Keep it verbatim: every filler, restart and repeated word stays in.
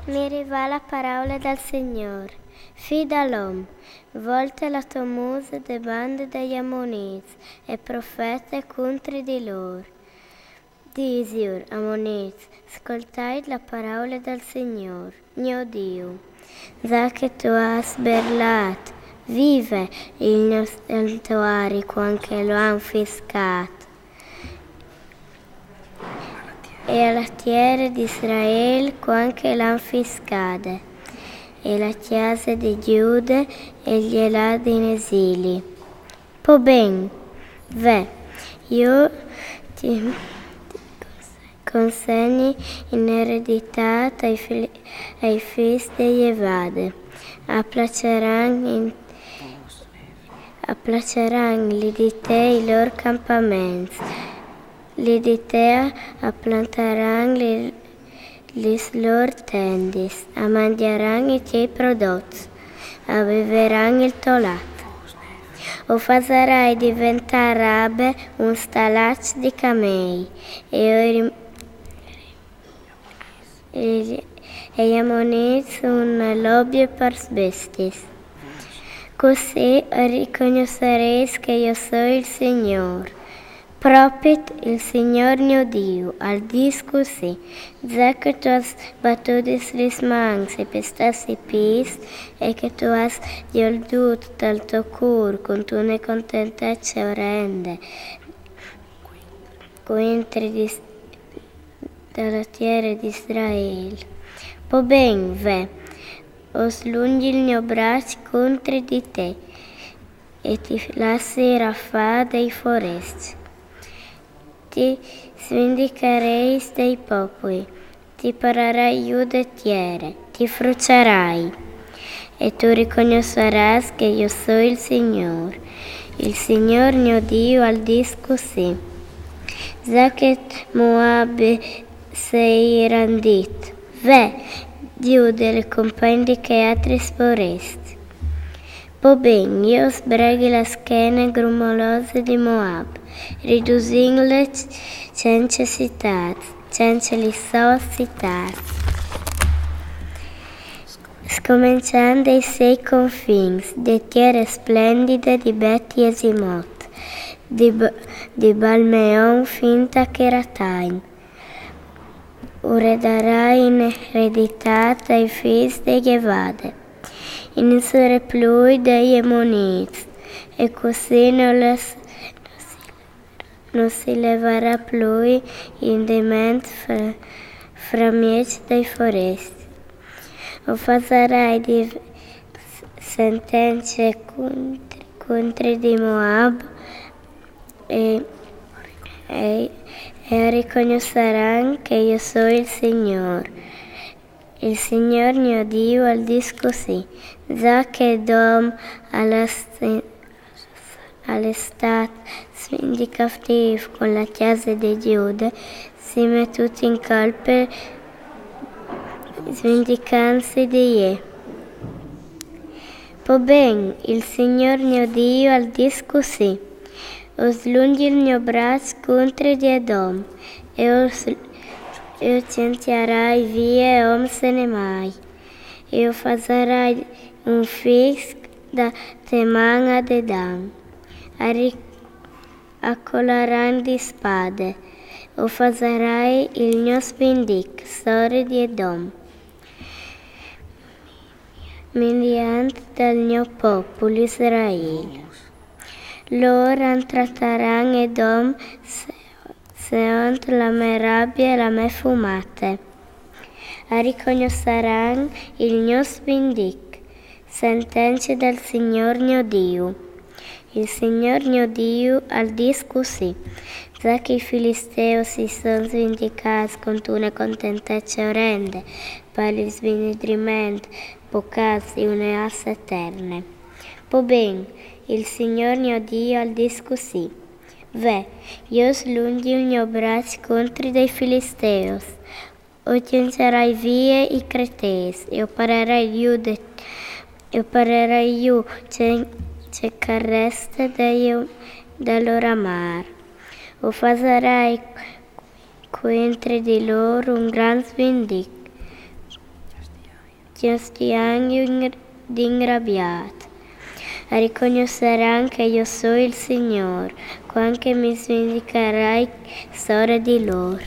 Mi riva la paraula dal Signôr. Fi dal om, volte la tô muse de bande dai Amonits e profete cuntri di lôr. Disiur: Amonits, scoltait la paraule dal Signôr, gno Diu. Za che tu âs berlât, vive il gno santuari cuant che lu àn fiscât, e a la tiere di Israel cuant che l'àn fiscade, e la cjase di Gjude e je lade in esili. Po ben, ve, jo ti, ti consegni in ereditât ai fi-, ai fîs de jevade. A plaçaran in, a plaçaran li di te i lôr campaments, li di te a plantaran li, lis lôr tendis, a mangjaran i tiei prodots, a biveran il to lat. O fasarai diventâ rabe un stalaç di camei, e o rim-, e, e i Amonits un alobie pars bestiis. Cussì o ricognossareis che jo soi il Signôr. Propit il Signôr gno Diu al dîs cussì: Za che tu âs batudis lis mans e pestâts i pîts, e che tu âs gjoldiût dal to cûr cuntune contentece orende cuintri di, da la tiere di Israel. Po ben, ve, o slungji il gno braç cuintri di te, e ti lassi rafâ dai forescj. Ti svindicareis dai popui, ti pararai jù de tiere, ti fruçarai, e tu ricognossarâs che jo soi il Signôr. Il Signôr gno Diu al dîs cussì: Za che Moab si è irandît, ve, Gjude al compagni chei altris forescj. Po ben, jo o sbreghi la schene grumolose di Moab, ridusintlu cence citâts, cence lis sôs citâts, scomençant dai siei confins, de tiere splendide di Bet-Jesimot, di, di Baal-Meon fin a Kiriataim. O redarai in ereditât ai fîs de jevade, in sore plui dai Amonits, e cussì no si levarà plui indiment fra, framieç dai forescj. O fasarai di sentence cuintri, cuintri di Moab, e, e, e ricognossaran che jo soi il Signôr. Il Signôr gno Diu al dîs cussì: Za che Edom al è st-, al è stât svindicât cun la cjase di Gjude, si metût in colpe svindicantsi di jê. Po ben, il Signôr gno Diu al dîs cussì: O slungji il gno braç cuintri di Edom, e o, e o cjaçarai vie oms e nemâi, e o fasarai un fisc da te man a Dedan. A ri-, a colaran di spade, o fasarai il gno svindic sore di Edom, mindiant dal gno popul Israel. Lôr a trataran Edom se-, seont la mê rabie e la mê fumate. A ricognossaran il gno svindic, sentence dal Signôr gno Diu. Il Signôr gno Diu al dîs cussì: Za che i filisteus si son svindicâts cuntune contentece orende, par il svinidriment po cjase di une asse eterne. Po ben, il Signôr gno Diu al dîs cussì: Ve, jo o slungji il gno braç cuintri dai filisteus, o cjaçarai vie i cretês, e o pararai jù de, e o pararai jù ce, ce che al reste da lôr amâr. O fasarai cuintri di lôr un grant svindic. Ch'ins ch'han d'ingr-, d'ingrabiat. Ricognossaràn che io soi il Signôr, quand che mi svindicarai sora di lôr.